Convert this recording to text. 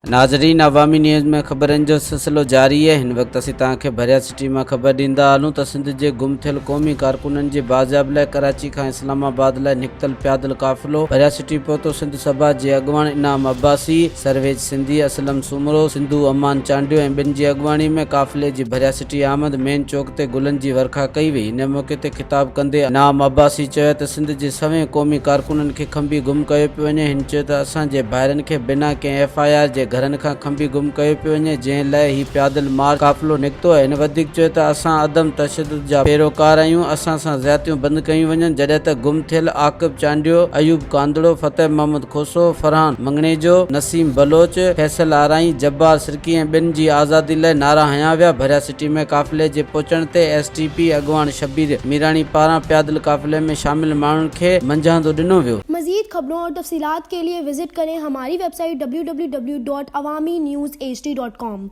ناظرين عوامي نيوز ۾ خبرن جو سلسلو جاري آهي هن وقت اسين توهان کي ڀريا سٽي مان خبر ڏيندا هلون ته سنڌ جي گم ٿيل قومي ڪارڪنن جي بازياب لاء ڪراچي کان اسلام آباد لاء نڪتل پيادل قافلو ڀريا سٽي پهتو سنڌ سڀا جي اڳواڻ انعام عباسي، سرويچ سنڌي، اسلم سومرو، سنڌو امان چانڊيو ۽ ٻين جي اڳواڻي ۾ قافلي جي ڀريا سٽي آمد مين چوڪ تي گلن جي ورکا ڪئي وئي ان موقعي تي خطاب ڪندي انعام عباسي چيو ته سنڌ جي سوين قومي ڪارڪنن کي کنڀي گم ڪيو پيو وڃي، هن چيو ته اسان جي ڀائرن کي بنا ڪنهن ايف I R جي گهرن کان کنڀي گم ڪيو پيو وڃي، جنهن لاء هي پيادل مارچ قافلو نڪتو آهي، هن وڌيڪ چيو ته اسان عدم تشدد جا پيروڪار آهيون، اسان سان زيادتيون بند ڪيون وڃن، جڏهن ته گم ٿيل عاقب چانڊيو، ايوب ڪانڌڙو، فتح محمد کوسو، فرحان مڱڻيجو، نسيم بلوچ، فيصل آرائين، جبار سرڪي ۽ ٻين جي آزادي لاء نعرا هنيا ويا، ڀريا سٽي ۾ قافلي جي پهچڻ تي ايس ٽي پي اڳواڻ شبير ميراڻي پاران پيادل قافلي ۾ شامل ماڻهن کي منجهاندو ڏنو ويو. مزيد خبرون اور تفصيلات کے لئے وزٽ ڪرين ھماري website W W W dot Awami news H D dot com.